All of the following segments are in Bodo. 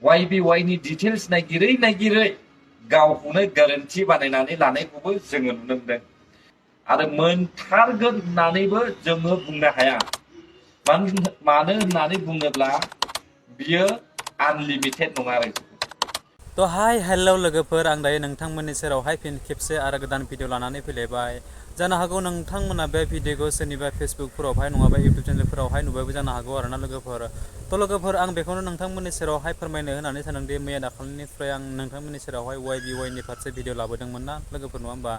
YBY नि डिटेल्स नागिरै गावखौनो गोरोन्थि बानायनानै लानायखौबो जोङो नुनो मोनदों आरो मोनथारगोन होननानैबो जोङो बुंनो हाया। मानो होननानै बुङोब्ला बियो आनलिमिटेड नङा आरो। तो हाय हेलौ लोगोफोर, आं दायो नोंथांमोननि सेरावहाय फिन खेबसे आरो गोदान भिडिअ लानानै फैलायबाय। जानो हागौ नोंथांमोना बे भिडिअखौ सोरनिबा फेसबुकफोरावहाय नङाबा इउटुब चेनेलफोरावहाय नुबायबो जानो हागौ आरोना लोगोफोर। तो लोगोफोर, आं बेखौनो नोंथांमोननि सेरावहाय फोरमायनो होननानै सानदोंदि मैया दाखालिनिफ्राय आं नोंथांमोननि सेरावहाय YBY नि फारसे भिडिअ लाबोदोंमोन ना लोगोफोर, नङा होमबा?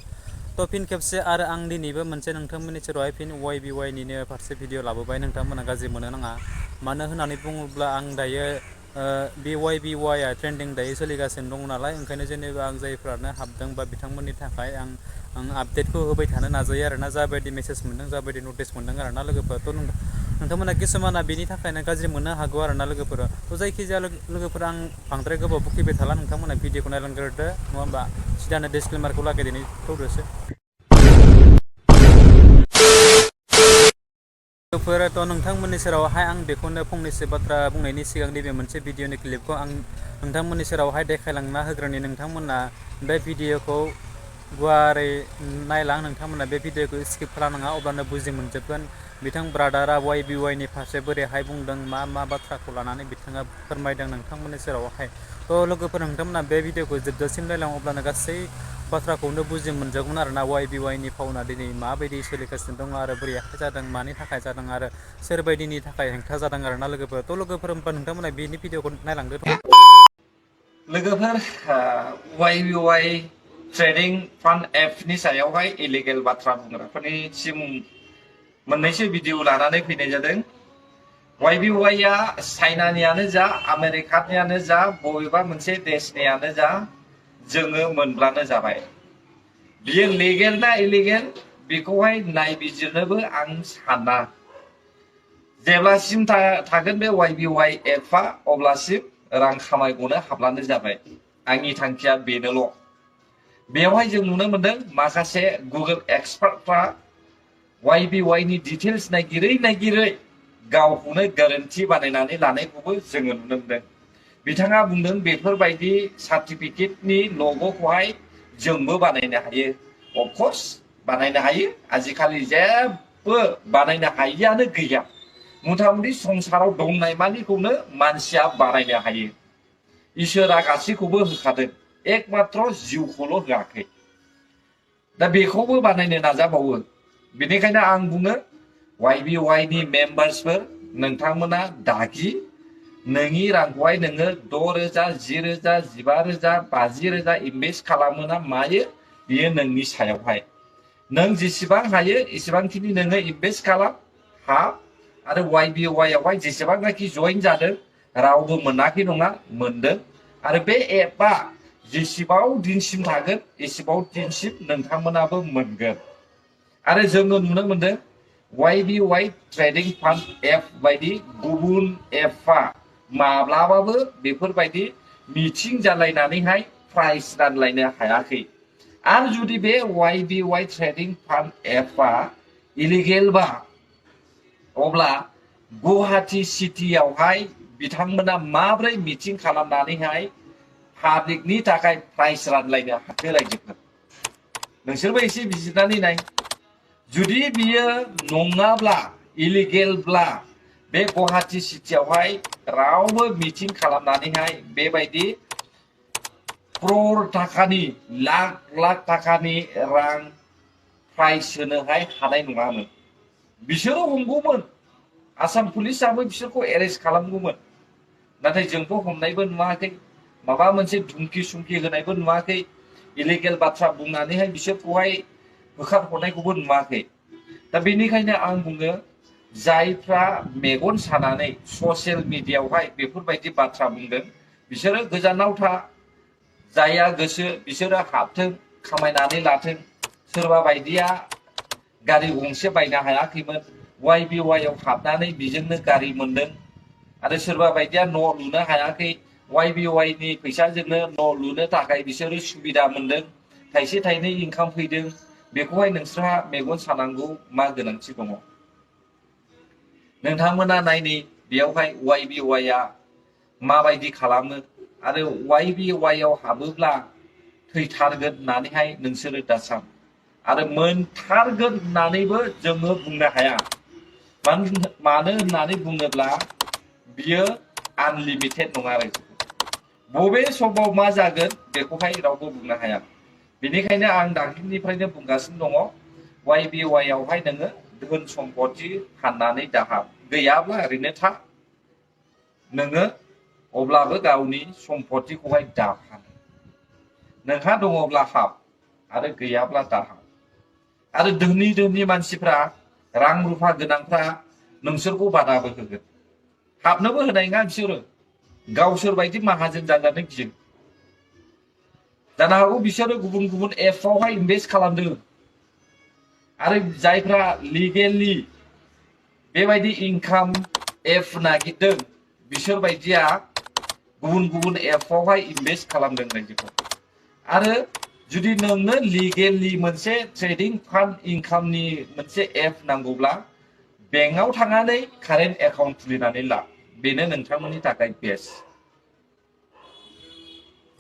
तो फिन खेबसे आरो आं दिनैबो मोनसे नोंथांमोननि सेरावहाय फिन YBY निनो फारसे भिडिअ लाबोबाय। नोंथांमोना गाज्रि मोनो नाङा। मानो होननानै बुङोब्ला आं दायो बे YBY आ ट्रेन्डिं दायो सोलिगासिनो दं नालाय, ओंखायनो जेनेबा आं जायफ्रानो हाबदों बा बिथांमोननि थाखाय आं आपडेटखौ होबाय थानो नाजायो आरोना, जाबायदि मेसेज मोन्दों जाबायदि नटिस मोन्दों आरोना लोगोफोर। तो नोंथांमोना किसुमाना बेनि थाखायनो गाज्रि मोननो हागौ आरोना लोगोफोर। तो जायखिजाया लोगोफोर, आं बांद्राय गोबाव बुखिबाय थाला, नोंथांमोना भिडिअखौ नायलांग्रोदो, नङा होमबा? सिदानो डिसक्लेमारखौ लागायनानै थौदोसो लोगोफोर। तो नोंथांमोननि सेरावहाय आं बेखौनो फंनैसो बाथ्रा बुंनायनि सिगां नैबे मोनसे भिडिअनि क्लिपखौ आं नोंथांमोननि सेरावहाय देखायलांना होग्रोनि। नोंथांमोना बे भिडिअखौ गुवारै नायलां, नोंथांमोना बे भिडिअखौ स्किप खालामनाङा, अब्लानो बुजि मोनजोबगोन बिथां ब्रादारा YBY नि फारसे बोरैहाय बुंदों, मा बाथ्राखौ लानानै बिथाङा फोरमायदों नोंथांमोननि सेरावहाय। तो लोगोफोर, नोंथांमोना बे भिडिअखौ जोबजासिम नायलां, अब्लानो गासै बाथ्राखौनो बुजि मोनजोबगोन आरोना। YBY नि फाउना दिनै माबायदि सोलिगासिनो दं आरो बोरैहाय जादों, मानि थाखाय जादों आरो सोरबायदिनि थाखाय हेंथा जादों आरोना लोगोफोर। तो लोगोफोर, होमबा नोंथांमोना बेनि भिडिअखौ नायलांदो। लोगोफोर, YBY ट्रेडिं फान्ड एपनि सायावहाय इलिगेल बाथ्रा बुंग्राफोरनिसिम मोननैसो भिडिअ लानानै फैनाय जादों। YBY आ चाइनानियानो जा, आमेरिकानियानो जा, बबेबा मोनसे देशनियानो जा, जोङो मोनब्लानो जाबाय। बियो लिगेल ना इलिगेल बेखौहाय नायबिजिरनोबो आं साना। जेब्लासिम थागोन बे YBY एपआ, अब्लासिम रां खामायगनो हाब्लानो जाबाय। आंनि थांखिया बेनोल'। बेवहाय जों नुनो मोनदों माखासे गुगोल एक्सपार्टफ्रा YBY नि डिटेल्स नागिरै गावखौनो गोरोन्थि बानायनानै लानायखौबो जोङो नुनो मोनदों। बिथाङा बुंदों बेफोरबायदि सार्टिफिकेटनि लग'खौहाय जोंबो बानायनो हायो। अफकर्स बानायनो हायो। आजिखालि जेबो बानायनो हायियानो गैया। मथा मथि संसाराव दंनाय मानिखौनो मानसिया बानायनो हायो। इसोरा गासैखौबो होखादों, एकमात्र जिउखौल' होआखै। दा बेखौबो बानायनो नाजाबावो। बेनिखायनो आं बुङो, YBY नि मेम्बार्सफोर, नोंथांमोना दागि। नोंनि रांखौहाय नोङो 6,000, 10,000, 15,000, 50,000 इनभेस्ट खालामो ना मायो, बियो नोंनि सायावहाय। नों जेसेबां हायो एसेबांखिनि नोङो इनभेस्ट खालाम, आरो YBY आवहाय जेसेबांनाखि जइन जादों, रावबो मोनाखै नङा, मोनदों। आरो बे एपआ जेसेबां दिनसिम थागोन, एसेबां दिनसिम नोंथांमोनाबो मोनगोन। आरो जोङो नुनो मोनदों YBY ट्रेडिं फान्ड एप बायदि गुबुन एपआ माब्लाबाबो बेफोरबायदि मिटिं जालायनानैहाय प्राइस रानलायनो हायाखै। आरो जुदि बे YBY ट्रेडिं फान्ड एपआ इलिगेलबा, अब्ला गुवाहाटी सिटियावहाय बिथांमोना माब्रै मिटिं खालामनानैहाय पाब्लिकनि थाखाय प्राइस रानलायनो हाखोलायजोबगोन? नोंसोरबो एसे बिजिरनानै नाय। जुदि बियो नङाब्ला, इलिगेलब्ला, बे गुवाहाटी सिटियावहाय रावबो मिटिं खालामनानैहाय बेबायदि क्रर थाखानि, लाख थाखानि रां प्राइस होनोहाय हानाय नङामोन। बिसोरो हमगौमोन, आसाम पुलिसाबो बिसोरखौ एरेस्ट खालामगौमोन। नाथाय जोंथ' हमनायबो नुवाखै, माबा मोनसे धुमकि सुमकि होनायबो नुवाखै, इलिगेल बाथ्रा बुंनानैहाय बिसोरखौहाय होखारहरनायखौबो नुवाखै। दा बेनिखायनो आं बुङो, जायफ्रा मेगन सानानै ससियेल मिडियायावहाय बेफोरबायदि बाथ्रा बुंदों, बिसोरो गोजानाव था। जाया गोसो बिसोरो हाबथों, खामायनानै लाथों। सोरबा बायदिया गारि गंसे बायनो हायाखैमोन, YBY आव हाबनानै बेजोंनो गारि मोनदों। आरो सोरबा बायदिया न' लुनो हायाखै, YBY नि फैसाजोंनो न' लुनो थाखाय बिसोरो सुबिदा मोनदों, थाइसे थाइनै इनकाम फैदों। बेखौहाय नोंसोरहा मेगन सानांगौ मा गोनांथि दङ? नोंथांमोना नायनि, बेयावहाय YBY आ माबायदि खालामो आरो YBY आव हाबोब्ला थैथारगोन होननानैहाय नोंसोरो दा सान आरो मोनथारगोन होननानैबो जोङो बुंनो हाया मानो होननानै बुङोब्ला बियो आनलिमिटेड नङा आरो बबे समाव मा जागोन बेखौहाय रावबो बुंनो हाया बेनिखायनो आं दाख्लिनिफ्रायनो बुंगासिनो दङ YBY आवहाय नोङो धोन सम्पति फाननानै दाहाब गैयाब्ला ओरैनो था नोङो अब्लाबो गावनि सम्पतिखौहाय दाफान नोंहा दङब्ला हाब आरो गैयाब्ला दाहाब आरो धोनि मानसिफ्रा रां रुफा गोनांफ्रा नोंसोरखौ बादाबो होगोन हाबनोबो होनाय नङा बिसोरो गावसोर बायदि माहाजोन जाजानो गियो जानो हागौ बिसोरो गुबुन गुबुन एपआवहाय इनभेस्ट खालामदों आरो जायफ्रा लिगेलि बेबायदि इनकाम एप नागिरदों बिसोर बायदिया गुबुन गुबुन एपआवहाय इनभेस्ट खालामदों रायजोखौ आरो जुदि नोंनो लिगेलि मोनसे ट्रेडिं फान्ड इनकामनि मोनसे एप नांगौब्ला बेंकआव थांनानै कारेन्ट एकाउन्ट खुलिनानै ला बेनो नोंथांमोननि थाखाय बेस्ट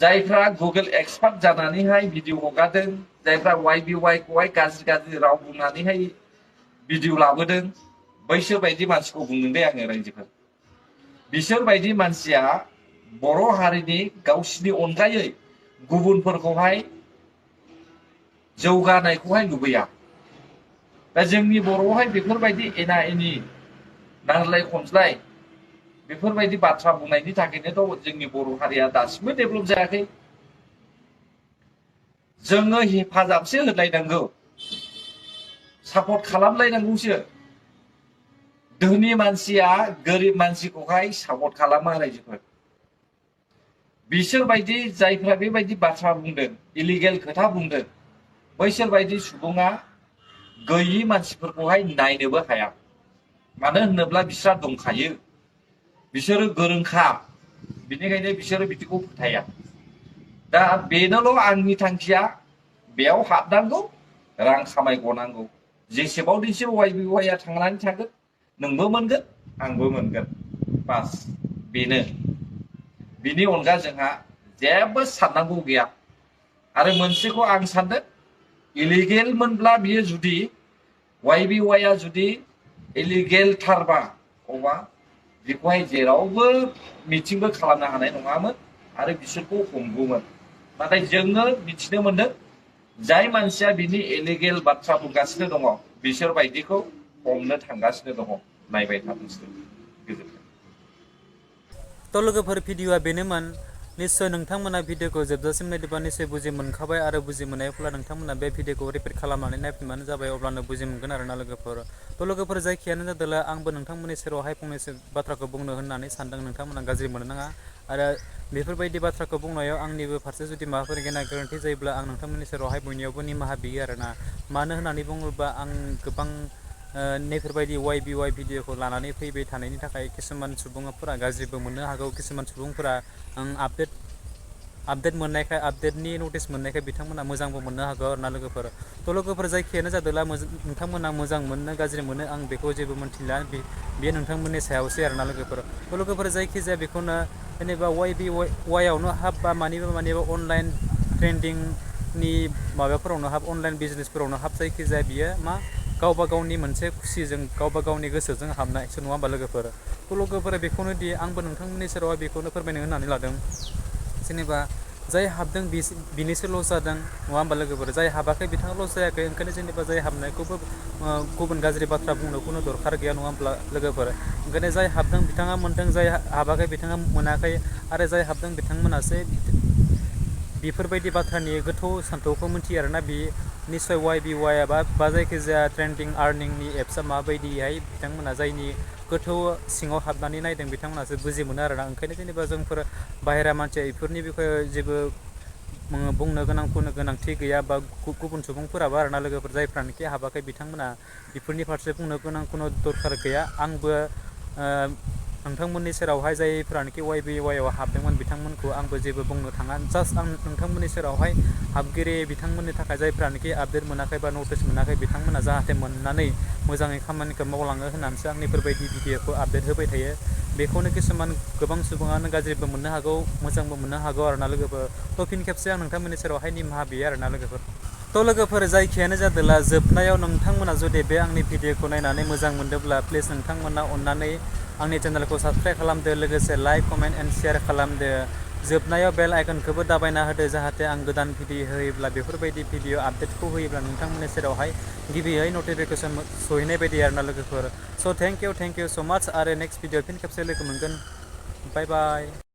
जायफ्रा गुगोल एक्सपार्ट जानानैहाय भिडिअ हगारदों जायफ्रा YBY खौहाय गाज्रि राव बुंनानैहाय भिडिअ लाबोदों बैसोर बायदि मानसिखौ बुंदों दे आङो रायजोफोर बिसोर बायदि मानसिया बर' हारिनि गावसिनि अनगायै गुबुनफोरखौहाय जौगानायखौहाय लुबैया दा जोंनि बर'आवहाय बेफोरबायदि एना एनि नांज्लाय खमज्लाय बेफोरबायदि बाथ्रा बुंनायनि थाखायनोथ' जोंनि बर' हारिया दासिमबो डेभेलप जायाखै जोङो हेफाजाबसो होलायनांगौ सापर्ट खालामलायनांगौसो धोनि मानसिया गोरिब मानसिखौहाय सापर्ट खालामा रायजोफोर बिसोर बायदि जायफ्रा बेबायदि बाथ्रा बुंदों इलिगेल खोथा बुंदों बैसोर बायदि सुबुङा गैयि मानसिफोरखौहाय नायनोबो हाया मानो होनोब्ला बिस्रा दंखायो बिसोरो गोरोंखा बिनिखायनो बिसोरो बिदिखौ फोथाया दा बेनोल' आंनि थांखिया बेयाव हाबनांगौ रां खामायगनांगौ जेसेबां दिनसिम YBY आ थांनानै थागोन नोंबो मोनगोन आंबो मोनगोन बास बेनो बिनि अनगा जोंहा जेबो साननांगौ गैया आरो मोनसेखौ आं सानदों इलिगेल मोनब्ला बियो जुदि YBY आ जुदि इलिगेल थारबा अबा बेखौहाय जेरावबो मिटिंबो खालामनो हानाय नङामोन आरो बिसोरखौ हमगौमोन नाथाय जोङो मिथिनो मोनदों जाय मानसिया बिनि इलिगेल बाथ्रा बुंगासिनो दङ बिसोर बायदिखौ हमनो थांगासिनो दङ नायबाय था गोजोन्थों थ' लोगोफोर भिडिअआ बेनोमोन निस्सय नोंथांमोना भिडिअखौ जोबजासिम नायदोंबा निस्सय बुजि मोनखाबाय आरो बुजि मोननायब्ला नोंथांमोना बे भिडिअखौ रिपिट खालामनानै नायफिनबानो जाबाय अब्लानो बुजि मोनगोन आरोना लोगोफोर थ' लोगोफोर जायखियानो जादोंला आंबो नोंथांमोननि सेरावहाय फंनैसो बाथ्राखौ बुंनो होननानै सानदों नोंथांमोना गाज्रि मोननो नाङा आरो बेफोरबायदि बाथ्राखौ बुंनायाव आंनिबो फारसे जुदि माबाफोर गेना गोरोन्थि जायोब्ला आं नोंथांमोननि सेरावहाय बयनियावबो निमाहा बियो आरोना मानो होननानै बुङोब्ला आं गोबां नैफोरबायदि YBY भिडिअखौ लानानै फैबाय थानायनि थाखाय किसुमान सुबुंफोरा गाज्रिबो मोननो हागौ किसुमान सुबुंफोरा आपडेट मोननायखाय आपडेटनि नटिस मोननायखाय बिथांमोना मोजांबो मोननो हागौ आरोना लोगोफोर थ' लोगोफोर जायखियानो जादोंला नोंथांमोना मोजां मोननो गाज्रि मोनो आं बेखौ जेबो मोनथिला बेयो नोंथांमोननि सायावसै आरोना लोगोफोर थ' लोगोफोर जायखिजाया बेखौनो जेनेबा YBY आवनो हाब बा मानिबा अनलाइन ट्रेन्डिंनि माबाफोरावनो हाब अनलाइन बिजनेसफोरावनो हाब जायखिजाया बियो मा गावबा गावनि मोनसे खुसिजों गावबा गावनि गोसोजों हाबनायसो नङा होमबा लोगोफोर थ' लोगोफोरा बेखौनो दि आंबो नोंथांमोननि सेराव बेखौनो फोरमायनो होननानै लादों जेनेबा जाय हाबदों बिनिसो लस जादों नङा होमबा लोगोफोर जाय हाबाखै बिथाङा लस जायाखै ओंखायनो जेनेबा जाय हाबनायखौबो गुबुन गाज्रि बाथ्रा बुंनो खुनु दरखार गैया नङा होमब्ला लोगोफोर ओंखायनो जाय हाबदों बिथाङा मोनदों जाय हाबाखै बिथाङा मोनाखै आरो जाय हाबदों बिथांमोनासो बेफोरबायदि बाथ्रानि गोथौ सान्थौखौ मिथियो आरोना बे निस्सय YBY बा जायखिजाया ट्रेन्डिं आर्निंनि एप्सआ माबायदिहाय बिथांमोना जायनि गोथौ सिङाव हाबनानै नायदों बिथांमोनासो बुजि मोनो आरोना ओंखायनो जेनेबा जोंफोर बाहेरा मानसिया बेफोरनि बिखय जेबो बुंनो गोनांथि गैया बा गुबुन सुबुंफोराबो आरोना लोगोफोर जायफ्रानोखि हाबाखै बिथांमोना बेफोरनि फारसे बुंनो गोनां खुनु दरखार गैया आंबो नोंथांमोननि सेरावहाय जायफ्रानोखि YBY आव हाबदोंमोन बिथांमोनखौ आंबो जेबो बुंनो थाङा जास्ट आं नोंथांमोननि सेरावहाय हाबगिरि बिथांमोननि थाखाय जायफ्रानोखि आपडेट मोनाखै बा नटिस मोनाखै बिथांमोना जाहाथे मोननानै मोजाङै खामानिखौ मावलाङो होननानैसो आं बेफोरबायदि भिडिअखौ आपडेट होबाय थायो बेखौनो किसुमान गोबां सुबुङानो गाज्रिबो मोननो हागौ मोजांबो मोननो हागौ आरोना लोगोफोर। थ' फिन खेबसे आं नोंथांमोननि सेरावहाय निमाहा बियो आरोना लोगोफोर। थ' लोगोफोर जायखियानो जादोला जोबनायाव नोंथांमोना जुदि बे आंनि भिडिअखौ नायनानै मोजां मोनदोंब्ला प्लिज नोंथांमोना अननानै आंनि चेनेलखौ साबस्क्राइब खालामदो, लोगोसे लाइक कमेन्ट एन्ड शेयार खालामदो। जोबनायाव बेल आइकनखौबो दाबायना होदो जाहाथे आं गोदान भिडिअ होयोब्ला बेफोरबायदि भिडिअ आपडेटखौ होयोब्ला नोंथांमोननि सेरावहाय गिबियै नटिफिकेसन सहैनाय बायदि आरोना लोगोफोर। स' थेंक इउ स' माच आरो नेक्स्ट भिडिअ फिन खेबसे लोगो मोनगोन। बाय बाय।